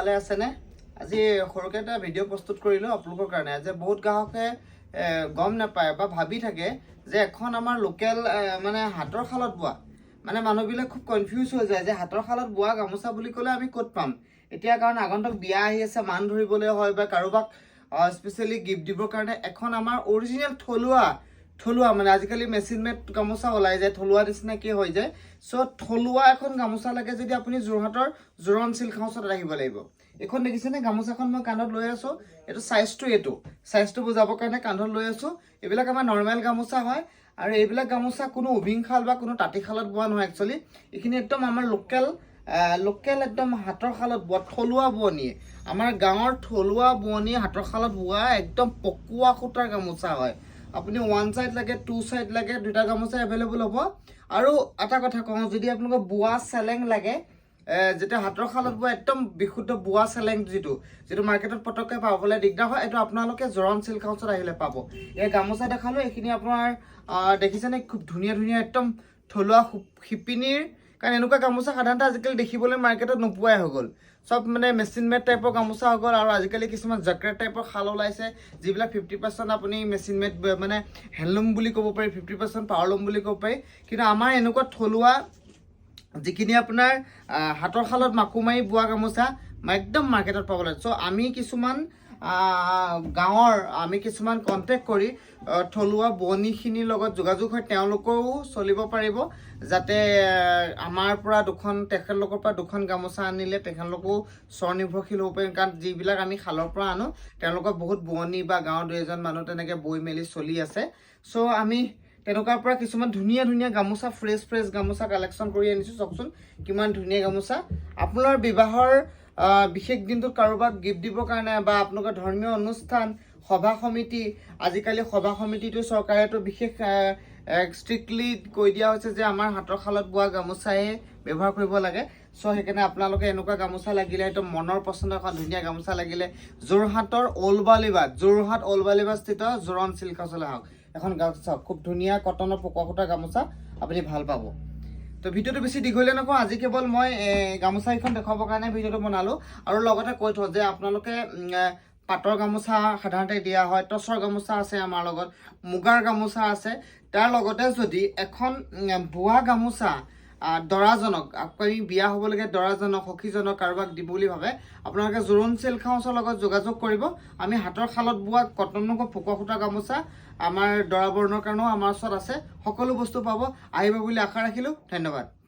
ভালে আছেনে? আজি সৰুকৈ এটা ভিডিঅ' প্ৰস্তুত কৰিলোঁ আপোনালোকৰ কাৰণে যে বহুত গ্ৰাহকে গম নাপায় বা ভাবি থাকে যে এখন আমাৰ লোকেল মানে হাতৰ শালত বোৱা, মানে মানুহবিলাক খুব কনফিউজ হৈ যায় যে হাতৰ শালত বোৱা গামোচা বুলি ক'লে আমি ক'ত পাম এতিয়া। কাৰণ আগন্তুক বিয়া আহি আছে, মান ধৰিবলৈ হয় বা কাৰোবাক স্পেচিয়েলি গিফ্ট দিবৰ কাৰণে এখন আমাৰ অৰিজিনেল থলুৱা থলুৱা, মানে আজিকালি মেচিন মেড গামোচা ওলাই যায়, থলুৱা নিচিনাকৈ হৈ যায়। চ' থলুৱা এখন গামোচা লাগে যদি আপুনি যোৰহাটৰ জোৰণ চিল্ক হাউচত আহিব লাগিব। এইখন দেখিছেনে গামোচাখন মই কান্ধত লৈ আছোঁ? এইটো চাইজটো, এইটো চাইজটো বুজাবৰ কাৰণে কান্ধত লৈ আছোঁ। এইবিলাক আমাৰ নৰ্মেল গামোচা হয় আৰু এইবিলাক গামোচা কোনো উভিং শাল বা কোনো তাঁতীশালত বোৱা নহয়। একচুৱেলি এইখিনি একদম আমাৰ লোকেল লোকেল একদম হাতৰ শালত বোৱা থলুৱা বোৱনীয়ে, আমাৰ গাঁৱৰ থলুৱা বোৱনীয়ে হাতৰ শালত বোৱা একদম পকোৱা সূতাৰ গামোচা হয়। আপুনি ওৱান চাইড লাগে, টু চাইড লাগে, দুটা গামোচা এভেইলেবল হ'ব। আৰু এটা কথা কওঁ, যদি আপোনালোকক বোৱা চেলেং লাগে, যেতিয়া হাতৰ শালত বোৱা একদম বিশুদ্ধ বোৱা চেলেং, যিটো যিটো মাৰ্কেটত পটককৈ পাবলৈ দিগদাৰ হয়, এইটো আপোনালোকে জোৰণ চিল্ক হাউচত আহিলে পাব। এই গামোচা দেখালোঁ। এইখিনি আপোনাৰ দেখিছেনে, খুব ধুনীয়া ধুনীয়া একদম থলুৱা শিপিনীৰ। কাৰণ এনেকুৱা গামোচা সাধাৰণতে আজিকালি দেখিবলৈ মাৰ্কেটত নোপোৱাই হৈ গ'ল। চব মানে মেচিন মেড টাইপৰ গামোচা হৈ গ'ল আৰু আজিকালি কিছুমান জাকেট টাইপৰ শাল ওলাইছে, যিবিলাক 50% আপুনি মেচিন মেড মানে হেণ্ডলুম বুলি ক'ব পাৰি, 50% পাৱাৰলুম বুলি ক'ব পাৰি। কিন্তু আমাৰ এনেকুৱা থলুৱা যিখিনি আপোনাৰ হাতৰ শালত মাকো মাৰি বোৱা গামোচা একদম মাৰ্কেটত পাবলৈ। চ' আমি কিছুমান গাঁৱৰ আমি কিছুমান কণ্টেক্ট কৰি থলুৱা বোৱনীখিনিৰ লগত যোগাযোগ হৈ তেওঁলোকেও চলিব পাৰিব, যাতে আমাৰ পৰা দুখন, তেখেতলোকৰ পৰা দুখন গামোচা আনিলে তেখেতলোকো স্বনিৰ্ভৰশীল হ'ব পাৰিব। কাৰণ যিবিলাক আমি শালৰ পৰা আনো, তেওঁলোকৰ বহুত বোৱনী বা গাঁৱৰ দুই এজন মানুহ তেনেকৈ বৈ মেলি চলি আছে। চ' আমি তেনেকুৱাৰ পৰা কিছুমান ধুনীয়া ধুনীয়া গামোচা, ফ্ৰেছ ফ্ৰেছ গামোচা কালেকশ্যন কৰি আনিছোঁ। চাওকচোন কিমান ধুনীয়া গামোচা। আপোনাৰ বিবাহৰ বিশেষ দিনটোত কাৰোবাক গিফ্ট দিবৰ কাৰণে বা আপোনালোকৰ ধৰ্মীয় অনুষ্ঠান, সভা সমিতি, আজিকালি সভা সমিতিটো চৰকাৰেতো বিশেষ ষ্ট্ৰিক্টলি কৈ দিয়া হৈছে যে আমাৰ হাতৰ শালত বোৱা গামোচাহে ব্যৱহাৰ কৰিব লাগে। চ' সেইকাৰণে আপোনালোকে এনেকুৱা গামোচা লাগিলে, একদম মনৰ পচন্দৰ এখন ধুনীয়া গামোচা লাগিলে যোৰহাটৰ ঔলবালিবাদ, যোৰহাট ঔলবালিবাদস্থিত জোৰণ চিল্ক হাউচলৈ আহক। এখন গামোচা, খুব ধুনীয়া কটনৰ পকোৱা সূতাৰ গামোচা আপুনি ভাল পাব। তো ভিডিঅ'টো বেছি দীঘলীয়া নকওঁ। আজি কেৱল মই গামোচা কেইখন দেখুৱাবৰ কাৰণে ভিডিঅ'টো বনালোঁ আৰু লগতে কৈ থওঁ যে আপোনালোকে পাটৰ গামোচা সাধাৰণতে দিয়া হয়, টচৰ গামোচা আছে আমাৰ লগত, মুগাৰ গামোচা আছে। তাৰ লগতে যদি এখন বোৱা গামোচা দৰাজনক, আপুনি বিয়া হ'বলগীয়া দৰাজনক, সখীজনক, কাৰোবাক দিব বুলি ভাবে, আপোনালোকে জোৰোণ চিল্ক হাউচৰ লগত যোগাযোগ কৰিব। আমি হাতৰ শালত বোৱা কটনৰ পকোৱা সূতা গামোচা আমাৰ দৰা বৰণৰ কাৰণেও আমাৰ ওচৰত আছে। সকলো বস্তু পাব, আহিব বুলি আশা ৰাখিলোঁ। ধন্যবাদ।